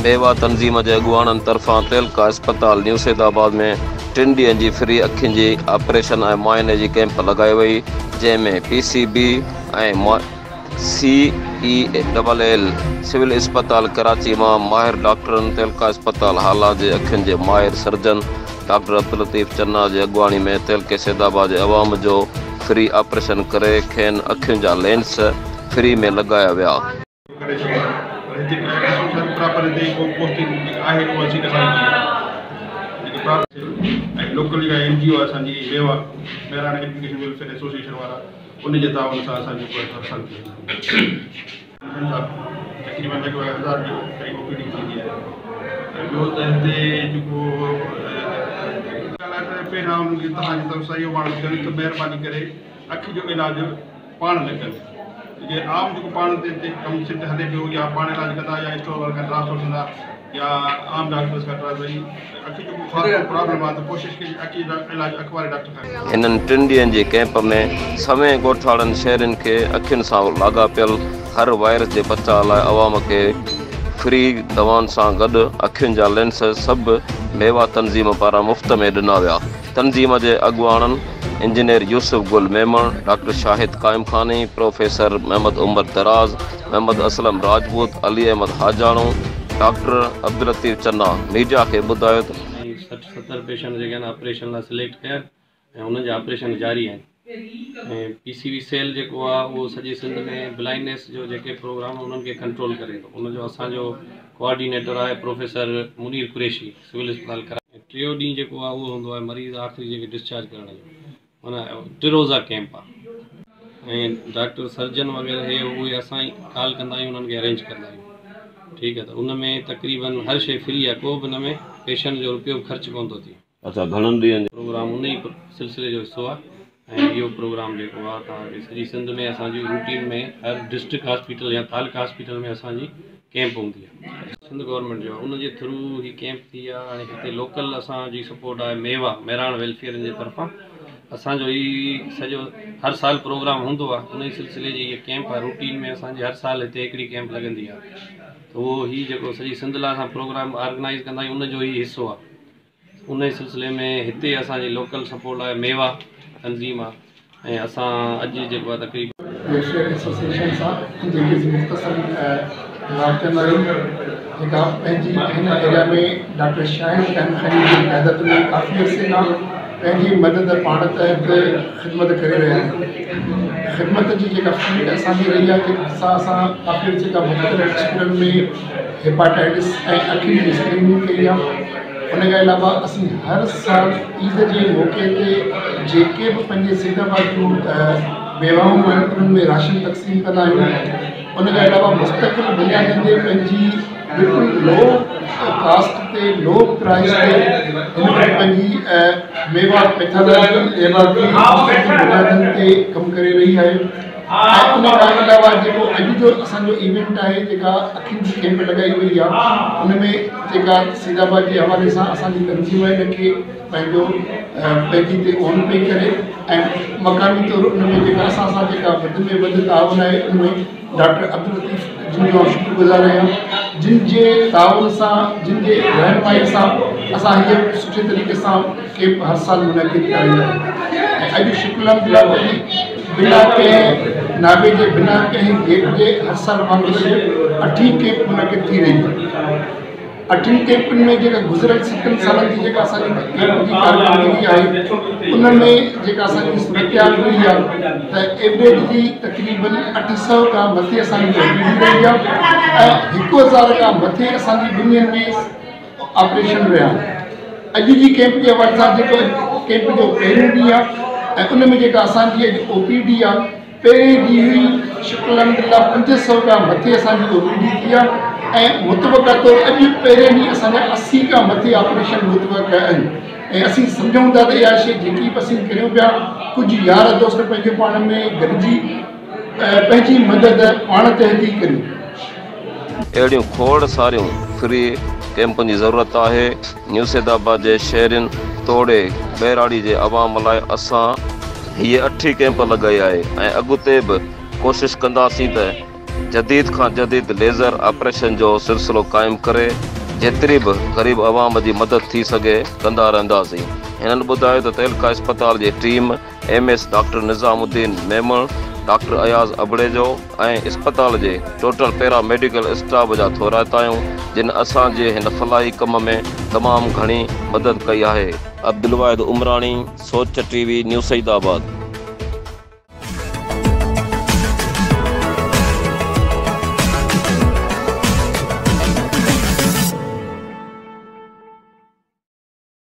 ميوا تنظيم جي اڳواڻن طرفان تعلقه اسپتال نيو سيد آباد ۾ ٽن ڏينهن جي فري اکين جي آپريشن ۽ معائني جي ڪئمپ لڳائي وئي جنهن ۾ P C B ۽ C E double L civil اسپتال ڪراچي مان ماهر ڊاڪٽرن تعلقه اسپتال هالا جي اکين جي ماهر سرجن ڊاڪٽر عبداللطيف چنا جي اڳواڻي ۾ تعلقي سيد آباد جي عوام جو فري آپريشن ڪري کين اکين جا لينس فري ۾ لڳايا ويا. ڪري سگهون پر هتي ڏسون ٿا ته پراپر هتي ڪو پوسٽنگ جيڪا آهي اها سيٽ خالي پئي آهي جيڪي پراپر ۽ لوڪل جيڪا اين جي او آهي اسان جي ميوا مهراڻ ايجوڪيشن ويلفيئر ايسوسيئيشن وارا ان جي تعاون سان اسان جيڪو آهي هر سال ٿيندو آهي تقريبن لڳ ڀڳ هزار جي قريب او پي ڊي ٿيندي آهي ۽ ٻيو ته هتي جيڪو ڳالهه آهي ته پهريان انهن کي توهان جي طرف سان اهو ماڻهو ٿيڻ ته مهرباني ڪري اک جو علاج پاڻ نه ڪن. جي عام جيڪو پاڻ تي هتي ڪم سٽ هلي پيو يا پاڻ علاج ڪندا يا اسٽور وارن کان ڊرافٽ وٺندا يا عام ڊاڪٽرس کان ڊرافٽ وٺي اک جو ڪو خاص ڪو پرابلم آهي ته ڪوشش ڪجي اک جو علاج اک واري ڊاڪٽر کان ڪرائي. هنن ٽن ڏينهن جي ڪئمپ ۾ سوين ڳوٺاڻن شهرين کي اکين سان لاڳاپيل هر وائرس جي بچاء لاء عوام کي فري دوائن سان گڏ اکين جا لينس سڀ ميوا تنظيم پاران مفت ۾ ڏنا ويا. تنظيم جي اڳواڻن engineer Yousuf Gul Memon, doctor Shahid Qaimkhani, professor Muhammad Umar Daraz, Muhammad Aslam Rajput, Ali Ahmed Hajano, doctor Abdul Latif Channa media کي ٻڌايو ته. ۽ سٺ ستر پيشنٽ جيڪي آهن آپريشن لاء سليڪٽ ڪيا آهن ۽ انهن جا آپريشن جاري آهن ۽ پي سي وي سيل جيڪو آهي اهو سڄي سنڌ ۾ بلائنڊنيس جو جيڪي پروگرام انهن کي ڪنٽرول ڪري ٿو ان جو اسان جو ڪوآرڊينيٽر آهي پروفيسر منير قريشي سول اسپتال ڪراچي. ۽ ٽيون ڏينهن جيڪو آهي اهو هوندو آهي مريض آخري جيڪي ڊسچارج ڪرڻ جو معنيٰ ٽي روزا ڪئمپ آهي ۽ ڊاڪٽر سرجن وغيره هي اهي اسان ئي ڪال ڪندا آهيون انهن کي ارينج ڪندا آهيون ٺيڪ آهي ته ان ۾ تقريبن هر شي فري آهي ڪو به ان ۾ پيشنٽ جو روپيو به خرچ ڪونه ٿو ٿئي. اڇا گهڻن ڏينهن جو. پروگرام ان ئي سلسلي جو حصو آهي ۽ اهو پروگرام جيڪو آهي توهان کي سڄي سنڌ ۾ اسان جي روٽين ۾ هر ڊسٽرڪٽ هاسپيٽل يا تعلقه هاسپيٽل ۾ اسان جي ڪئمپ هوندي آهي. سنڌ گورنمينٽ جو آهي ان جي ٿرو هي ڪئمپ ٿي آهي هاڻي هتي لوڪل اسان جي سپورٽ آهي ميوا مهراڻ ويلفيئر جي طرفان اسان جو هي سڄو هر سال پروگرام هوندو آهي ان ئي سلسلي جي هي ڪئمپ آهي روٽين ۾ اسان جي هر سال هتي هڪڙي ڪئمپ لڳندي آهي ته اهو هي جيڪو سڄي سنڌ لاء اسان پروگرام آرگنائز ڪندا آهيون ان جو هي حصو آهي. انهي سلسلي ۾ هتي اسان جي لوڪل سپورٽ لاء ميوا تنظيم آ ۽ اسان اڄ جيڪو آ تقريب. ويلفيئر ايسوسيئيشن سان جيڪي اسين مختصر رابطي ۾ آهيون جيڪا پنهنجي هن ايريا ۾ ڊاڪٽر شاهد قائمخاني جي قيادت ۾ ڪافي عرصي کان پنهنجي مدد پاڻ تحت خدمت ڪري رهيا آهن خدمت جي جيڪا فيلڊ اسان جي رهي آهي جنهن سان اسان ڪافي عرصي کان مختلف اسڪولن ۾ هيپاٽائٽس ۽ اکين جي اسڪريننگ ڪئي آهي ان کان علاوه اسين هر سال عيد جي موقعي تي جيڪي به پنهنجي سيد آباد جون بيواهون آهن انهن ۾ راشن تقسيم ڪندا آهيون ان کان علاوه مستقل بنيادن تي پنهنجي بلڪل لو ڪاسٽ تي لو پرائس تي هن وقت پنهنجي ميوا پيٿالاجي ليبارٽري مستقل بنيادن تي ڪم ڪري رهي آهي ۽ ان کان علاوه جيڪو اڄ جو اسان جو ايونٽ آهي جيڪا اکين جي ڪيمپ لڳائي وئي آهي ان ۾ جيڪا سيد آباد جي حوالي سان اسان جي تنظيم ان کي پنهنجو پنهنجي تي اون پئي ڪري ۽ مقامي طور ان ۾ جيڪا اسان سان جيڪا وڌ ۾ وڌ تعاون آهي ان ۾ ڊاڪٽر عبداللطيف جن جو آئون شڪر گذار آهيان جن جي تعاون سان جن جي رهنمائي سان اسان هيء سٺي طريقي سان ڪيمپ هر سال منعقد ڪرائيندا آهيون ۽ اڄ شڪر الحمدلله بنا ڪنهن نابي جي بنا ڪنهن گيپ جي هر سال وانگر اڄ اٺين ڪيمپ منعقد ٿي رهي آهي. اٺن ڪيمپن ۾ جيڪا گذريل ستن سالن جي جيڪا اسان جي ڪيمپ جي ڪارڪردگي آهي ان ۾ جيڪا اسان جي صورتحال رهي آهي ته ايوريج جي تقريبن 800 کان مٿي اسان جي او پي ڊي رهي آهي ۽ 1000 کان مٿي اسان جي ٻن ڏينهن ۾ آپريشن رهيا آهن. اڄ جي ڪيمپ جي حوالي سان جيڪو ڪيمپ جو پهريون ڏينهن آهي ۽ ان ۾ جيڪا اسان جي اڄ او پي ڊي آهي پهرين ڏينهن ئي شڪر الحمدلله 500 کان مٿي اسان جي او پي ڊي ٿي آهي ۽ متوقع طور اڄ پهرين ڏينهن اسان جا 80 کان مٿي آپريشن متوقع آهن ۽ اسين سمجهون ٿا ته اها شيء جيڪي به اسين ڪريون پيا ڪجهه يار دوست پنهنجو پاڻ ۾ گڏجي پنهنجي مدد پاڻ تحت ئي ڪريون. اهڙيون کوڙ ساريون فري ڪئمپن جي ضرورت آهي. نيو سيدآباد جي شهرين توڙي ٻهراڙي جي عوام لاء اسان هيء اٺين ڪئمپ لڳائي آهي ۽ اڳتي به ڪوشش ڪنداسين ته جديد کان جديد ليزر آپريشن جو سلسلو قائم ڪري جيتري به غريب عوام جي مدد ٿي سگهي ڪندا رهنداسين. هنن ٻڌايو ته تعلقه اسپتال جي team M S doctor Nizamuddin Memon, doctor Ayaz Abrejo ۽ اسپتال جي ٽوٽل پيرا ميڊيڪل اسٽاف جا ٿورائتا آهيون جن اسان جي هن فلاحي ڪم ۾ تمام گهڻي مدد ڪئي آهي. Abdulwahid Umrani, Soch T V, new Saeedabad.